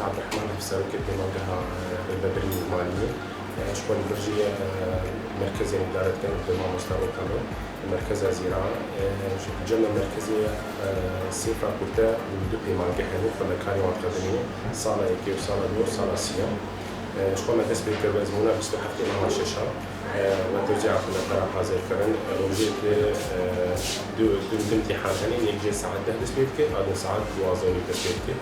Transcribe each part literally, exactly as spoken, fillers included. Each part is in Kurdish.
Abdurrahman, serokê pêmangeha, e, rêvebirî maliyê. E, ji xwe li vir jî, e, merkezên îdare dikin, bi mamoste Okan, merkeza Zîra. E, cem me merkezê, e, sê fakulte û du pêmangeh hene, xwendekarê wan dixebitîne, sala yekê û sala duyê û sala sêyem. E, ji xwe me dest pê kir, bi ezmûna bîst û heftê meha şeşa. E, me tewzîa xwendekaran hazir kirin. Rojê di, e, du, du, du îmtîhan hene, yek jê saet deh dest pê dike, a din saet duwazdeh û nîv dest pê dike.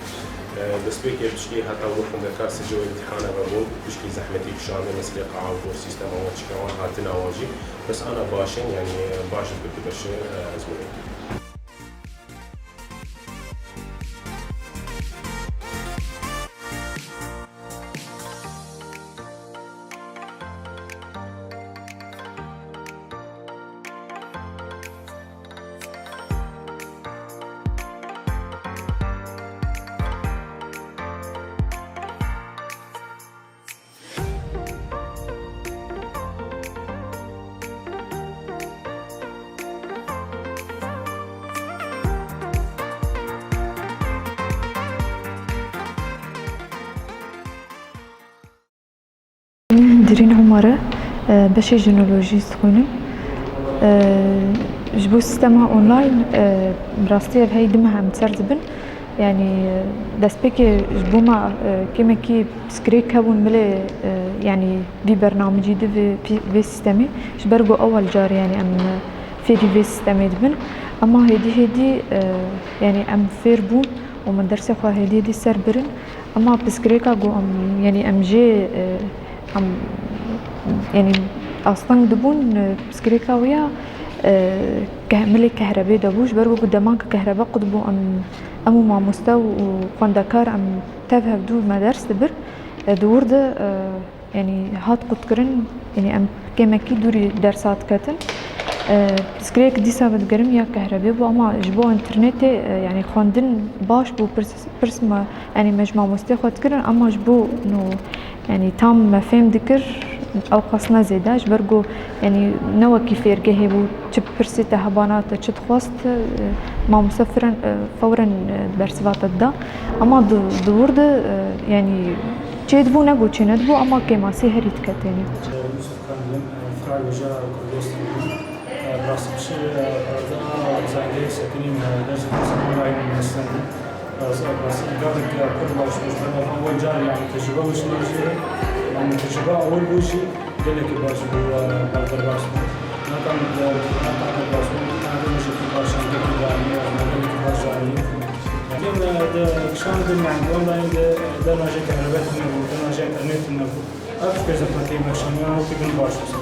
E, destpêkê piştî heta wir xwendekar sicil û îmtîhana me bûn, piştî zehmetî kişandin, meselê qewa û sîstema wan çi wan hatina wan jî. Bes ana baş in, yanî baş in bi baş, e, ezmûnê. Min Dîrîn Umar e, e, beşê jinolojî dixwînim. E, ji bo sîstema online, e, bi rastî ev hey du meh em ser dibin. Yanî, e, destpêkê ji bo me, e, kêmekî pirsgirêk hebûn milê, e, yanî vî bernamecî di vê pî-, vê sîstemê. Ji ber ku ewel carê, yanî em, e, fêrî vê sîstemê dibin. Ema hêdî hêdî, e, yanî em fêr bûn û me dersê xwe hêdî hêdî ser birin. Ema pirsgirêka ku em, yanî em jê, e, em, yanî asteng dibûn, e, pirsgirêka wê ya, e, keh-, milê kehrebê de bû. Ji ber ku dema ku kehrebe qut bû, em, em û mamoste û xwendekar em tev hevdû me ders dibir. E, di wir de, e, Yanî hat qutkirin, yanî em kêmekî dûrî dersa diketin. E, pirsgirêk dîsa bi gerimiya kehrebê bû, ama ji bo înternetê, e, yanî xwendin baş bû, pirs, pirs me, yanî me ji mamostê xwe dikirin, ama ji bo no, yanî tam me fêm dikir, ew qas ne zêde, ji ber ku, yanî ne wekî fêrgehê bû, çi pirsê te hebana te çi dixwest, e, mamoste firen, e, fewren, e, bersiva te dida. Ama di, di wir de, e, yanî çêdibû, ne ku çênedibû, ama kêmasî herî diketêne. Yusuf Kandil, e, Firagoja Kurdistan. E, bi rastî piştî, e, parda zengê sekinî me, e, dersa online me stendî. Rastî, rastî, gavek, e, pir baş bû, ji ber ev ewil car, yanî, tecrube mişîne jî, yanî, tecrube ewil bû jî, gelekî baş bû, e, bal derbas bû. Netan, e, netan derbas bû, netan gelekî baş, gelekî baş, gelekî baş, yanî. Yanî, e, di kişan di, yanî, online de, e, dema jî kehrebe tune bû, dema jî internet tune bû. Ev tiştê zehmetî me kişandiye, wekî din baş bû.